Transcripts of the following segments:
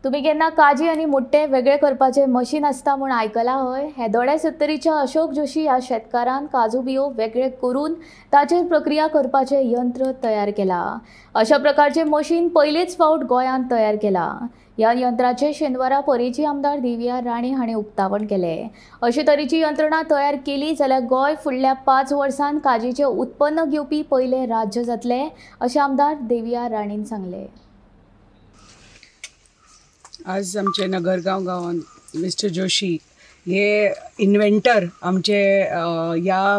तुमी केन्ना काजी आनी मुट्टे वेगळे करपाचें मशीन आसता म्हूण आयकलां हय? हेदोड्या सत्तरीच्या अशोक जोशी ह्या शेतकारान काजू बियो वेगळे करून ताचेर प्रक्रिया करपाचें यंत्र तयार केलां. अशा प्रकारचें मशीन पयलेच फावट गोंयांत तयार केलां. ह्या यंत्राचें शेनवारा परेची आमदार देविया राणे हांणी उक्तावण केलें. अशे तरेची यंत्रणा तयार केली जाल्यार गोंय फुडल्या 5 वर्सांत काजीचें उत्पन्न घेवपी पयलें राज्य जातलें अशें आमदार देविया राणेन सांगलें. आज आमचे नगरगांव गांवांत मिस्टर जोशी हे इन्व्हेंटर आमचे ह्या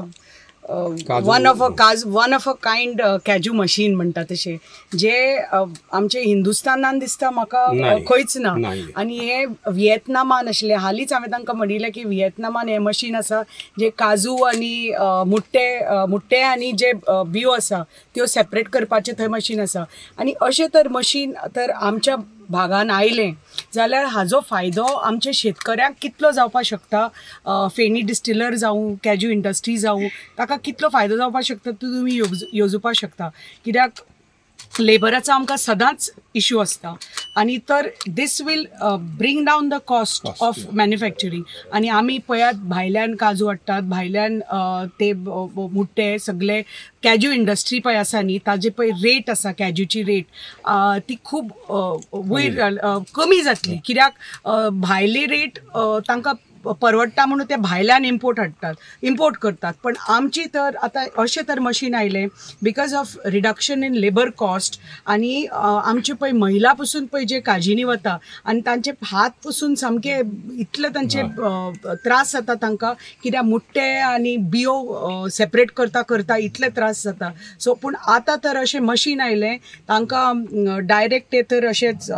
one of a kind kaju machine म्हणटा तशें जे आमचे हिंदुस्तानान दिसता म्हाका खंयच ना. आनी हे व्हिएतनामान आशिल्लें. हालींच हांवें तांकां म्हणिल्लें की व्हिएतनामान हें मशीन आसा जे काजू आनी मुट्टे आनी जे बियो आसा त्यो सेपरेट करपाचें थंय मशीन आसा. आनी अशें तर मशीन तर आमच्या भागान आयलें जाल्यार हाजो फायदो आमच्या शेतकऱ्यांक कितलो जावपाक शकता, फेणी डिस्टिलर जावं कॅज्यू इंडस्ट्री जावं ताका कितलो फायदो जावपाक शकता तो तुमी येवजुपाक शकता. कित्याक लेबराचो आमकां सदांच इशू आसता आनी तर this will bring down the cost of manufacturing. आनी आमी पळयात भायल्यान काजू हाडटात, भायल्यान ते मुट्टे सगळे कॅज्यू इंडस्ट्री पळय आसा न्ही ताजे पळय रेट आसा कॅज्यूची रेट ती खूब वयर कमी जातली. कित्याक भायली रेट तांकां परवडटा म्हणून ते भायल्यान इम्पोर्ट हाडटात, इम्पोर्ट करतात. पण आमची तर आतां अशें तर मशीन आयलें because of reduction in labour cost. आनी आमचे पळय महिला पसून पळय जे काजींनी वता आनी तांचे हात पसून सामके इतले तांचे त्रास जाता तांकां, कित्याक मुट्टे आनी बियो सेपरेट करता करता इतले त्रास जाता. सो पूण आतां तर अशें मशीन आयलें तांकां डायरेक्ट ते तर अशेंच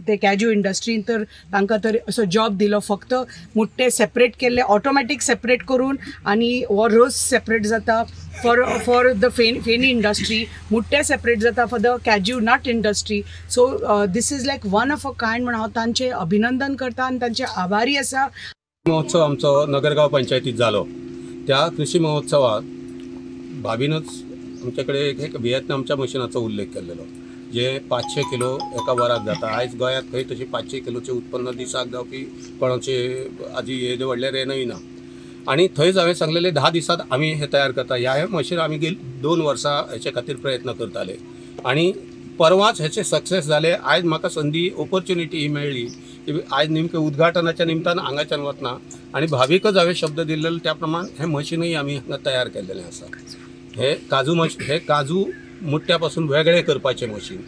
ते कॅज्यू इंडस्ट्रीन तर तांकां तर असो जॉब दिलो, फक्त मुट्टे सेपरेट केल्ले ऑटोमॅटीक सेपरेट करून आनी हो रोस सेपरेट जाता फॉर the feni industry, मुट्टे सेपरेट जाता for the cashew nut industry. So this is like one of a kind म्हण हांव तांचें अभिनंदन करता आनी तांचे आभारी आसा. महोत्सव आमचो नगरगांव पंचायतीत जालो. त्या कृषी महोत्सवात भाभीनच आमचे कडेन एक व्हिएतनामच्या मशिनाचो उल्लेख केल्लो जे 500 किलो एका वराक जाता. आयज गोंयांत खंय तशी 500 किलोचें उत्पन्न दिसाक जावपी कोणाचे आजी येदे व्हडलें रेनय ना. आनी थंयच हांवें सांगलेलें 10 दिसांत आमी हें तयार करता. ह्या मशीन आमी गेली 2 वर्सां हेचे खातीर प्रयत्न करताले आनी परवाच हेचे सक्सेस जाले. आयज म्हाका संदी ऑपॉर्च्युनिटी ही मेळ्ळी की आयज नेमकें उद्घाटनाच्या निमतान हांगाच्यान वतना आनी भाभीकच हांवें शब्द दिल्लो त्या प्रमाण हें मशिनूय आमी हांगा तयार केल्लेलें आसा. हे काजू हे काजू मुट्ट्या पासून वेगळे करपाचें मशीन.